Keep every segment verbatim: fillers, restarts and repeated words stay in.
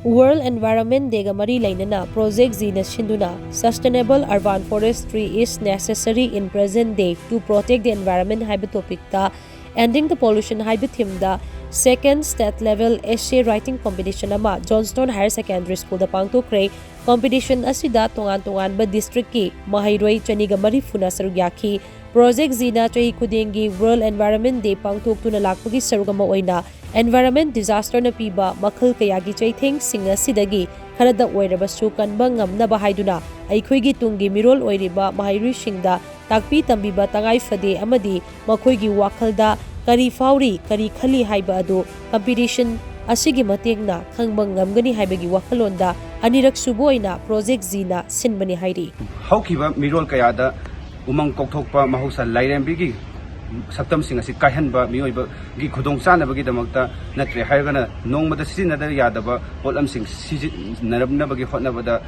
World Environment Day ꯒ ꯃꯔꯤ ꯂꯩꯅꯅ Project Zina ꯁꯤꯟꯗꯨꯅ Sustainable Urban Forestry is Necessary in Present Day to Protect the Environment ꯍꯥꯏꯕ topic ꯇ Ending the Pollution ꯍꯥꯏꯕ theme ꯗ Second State Level Essay Writing Competition ꯑꯃ Johnstone Higher Secondary School ꯗ ꯄꯥꯡꯊꯣꯛꯈ꯭ꯔꯦ꯫ Competition ꯑꯁꯤꯗ ꯇꯣꯉꯥꯟ ꯇꯣꯉꯥꯟꯕ district ꯀꯤ ꯃꯍꯩꯔꯣꯏ ꯆꯅꯤꯒ ꯃꯔꯤꯐꯨꯅ ꯁꯔꯨꯛ ꯌꯥꯈꯤ꯫ Project Zina ꯆꯍꯤ ꯈꯨꯗꯤꯡꯒꯤ World Environment Day ꯄꯥꯡꯊꯣꯛꯇꯨꯅ ꯂꯥꯛꯄꯒꯤ ꯁꯔꯨꯛ ꯑꯃ ꯑꯣꯏꯅ environment disaster ꯅ ꯄꯤꯕ ꯃꯈꯜ ꯀꯌꯥꯒꯤ ꯆꯩꯊꯦꯡꯁꯤꯡ ꯑꯁꯤꯗꯒꯤ ꯈꯔꯗ ꯑꯣꯏꯔꯕꯁꯨ ꯀꯟꯕ ꯉꯝꯅꯕ ꯍꯥꯏꯗꯨꯅ ꯑꯩꯈꯣꯏꯒꯤ ꯇꯨꯡꯒꯤ ꯃꯤꯔꯣꯜ ꯑꯣꯏꯔꯤꯕ ꯃꯍꯩꯔꯣꯏꯁꯤꯡꯗ ꯇꯥꯛꯄꯤ ꯇꯝꯕꯤꯕ ꯇꯉꯥꯏ ꯐꯗꯦ ꯑꯃꯗꯤ ꯃꯈꯣꯏꯒꯤ ꯋꯥꯈꯜꯗ ꯀꯔꯤ ꯐꯥꯎꯔꯤ, ꯀꯔꯤ ꯈꯜꯂꯤ ꯍꯥꯏꯕ ꯑꯗꯨ competition ꯑꯁꯤꯒꯤ ꯃꯇꯦꯡꯅ ꯈꯪꯕ ꯉꯝꯒꯅꯤ ꯍꯥꯏꯕꯒꯤ ꯋꯥꯈꯜꯂꯣꯟꯗ ꯑꯅꯤꯔꯛ ꯁꯨꯕ ꯑꯣꯏꯅ Project Zina ꯁꯤꯟꯕꯅꯤ ꯍꯥꯏꯔꯤ꯫ ꯍꯧꯈꯤꯕ ꯃꯤꯔꯣꯜ ꯀꯌꯥꯗ ꯎꯃꯪ ꯀꯣꯛꯊꯣꯛꯄ, ꯃꯍꯧꯁꯥ ꯂꯥꯏꯔꯦꯝꯕꯤꯒꯤ ꯁꯛꯇꯝꯁꯤꯡ ꯑꯁꯤ ꯀꯥꯏꯍꯟꯕ, ꯃꯤꯑꯣꯏꯕꯒꯤ ꯈꯨꯗꯣꯡꯆꯥꯅꯕꯒꯤꯗꯃꯛꯇ ꯅꯠꯇ꯭ꯔꯦ ꯍꯥꯏꯔꯒꯅ ꯅꯣꯡꯃꯗ ꯁꯤꯖꯤꯟꯅꯗ ꯌꯥꯗꯕ ꯄꯣꯠꯂꯝꯁꯤꯡ ꯁꯤꯖꯤꯟꯅꯔꯛꯅꯕꯒꯤ ꯍꯣꯠꯅꯕꯗ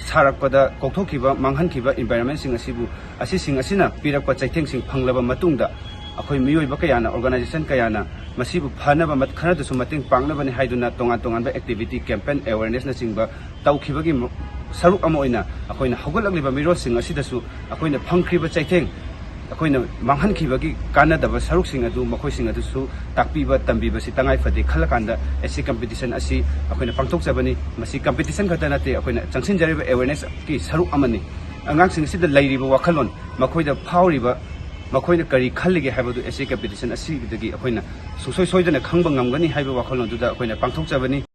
ꯁꯥꯔꯛꯄꯗ ꯀꯣꯛꯊꯣꯛꯈꯤꯕ, ꯃꯥꯡꯍꯟꯈꯤꯕ environment ꯁꯤꯡ ꯑꯁꯤꯕꯨ, ꯑꯁꯤꯁꯤꯡ ꯑꯁꯤꯅ ꯄꯤꯔꯛꯄ ꯆꯩꯊꯦꯡꯁꯤꯡ ꯐꯪꯂꯕ ꯃꯇꯨꯡꯗ, ꯑꯩꯈꯣꯏ ꯃꯤꯑꯣꯏꯕ ꯀꯌꯥꯅ, organization ꯀꯌꯥꯅ ꯃꯁꯤꯕꯨ ꯐꯅꯕ ꯃꯠ-, ꯈꯔꯗꯁꯨ ꯃꯇꯦꯡ ꯄꯥꯡꯅꯕꯅꯤ ꯍꯥꯏꯗꯨꯅ ꯇꯣꯉꯥꯟ ꯇꯣꯉꯥꯟꯕ activity, campaign, awareness ꯅꯆꯤꯡꯕ ꯇꯧꯈꯤꯕꯒꯤ ꯃ-, ꯁꯔꯨꯛ ꯑꯃ ꯑꯣꯏꯅ ꯑꯩꯈꯣꯏꯅ ꯍꯧꯒꯠꯂꯛꯂꯤꯕ ꯃꯤꯔꯣꯜꯁꯤꯡ ꯑꯁꯤꯗꯁꯨ ꯑꯩꯈꯣꯏꯅ ꯐꯪꯈ꯭ꯔꯤꯕ ꯆꯩꯊꯦꯡ, ꯑꯩꯈꯣꯏꯅ ꯃꯥꯡꯍꯟꯈꯤꯕꯒꯤ ꯀꯥꯟꯅꯗꯕ ꯁꯔꯨꯛꯁꯤꯡ ꯑꯗꯨ ꯃꯈꯣꯏꯁꯤꯡ ꯑꯗꯨꯁꯨ ꯇꯥꯛꯄꯤꯕ ꯇꯝꯕꯤꯕꯁꯤ ꯇꯉꯥꯏ ꯐꯗꯦ ꯈꯜꯂꯀꯥꯟꯗ essay competition ꯑꯁꯤ ꯑꯩꯈꯣꯏꯅ ꯄꯥꯡꯊꯣꯛꯆꯕꯅꯤ꯫ ꯃꯁꯤ competition ꯈꯛꯇ ꯅꯠꯇꯦ, ꯑꯩꯈꯣꯏꯅ ꯆꯪꯁꯤꯟꯖꯔꯤꯕ awareness ꯀꯤ ꯁꯔꯨꯛ ꯑꯃꯅꯤ꯫ ꯑꯉꯥꯡꯁꯤꯡ ꯑꯁꯤꯗ ꯂꯩꯔꯤꯕ ꯋꯥꯈꯜꯂꯣꯟ, ꯃꯈꯣꯏꯗ ꯐꯥꯎꯔꯤꯕ, ꯃꯈꯣꯏꯅ ꯀꯔꯤ ꯈꯜꯂꯤꯒꯦ ꯍꯥꯏꯕꯗꯨ essay competition ꯑꯁꯤꯗꯒꯤ ꯑꯩꯈꯣꯏꯅ ꯁꯨꯡꯁꯣꯏ ꯁꯣꯏꯗꯅ ꯈꯪꯕ ꯉꯝꯒꯅꯤ ꯍꯥꯏꯕ ꯋꯥꯈꯜꯂꯣꯟꯗꯨꯗ ꯑꯩꯈꯣꯏꯅ ꯄꯥꯡꯊꯣꯛꯆꯕꯅꯤ꯫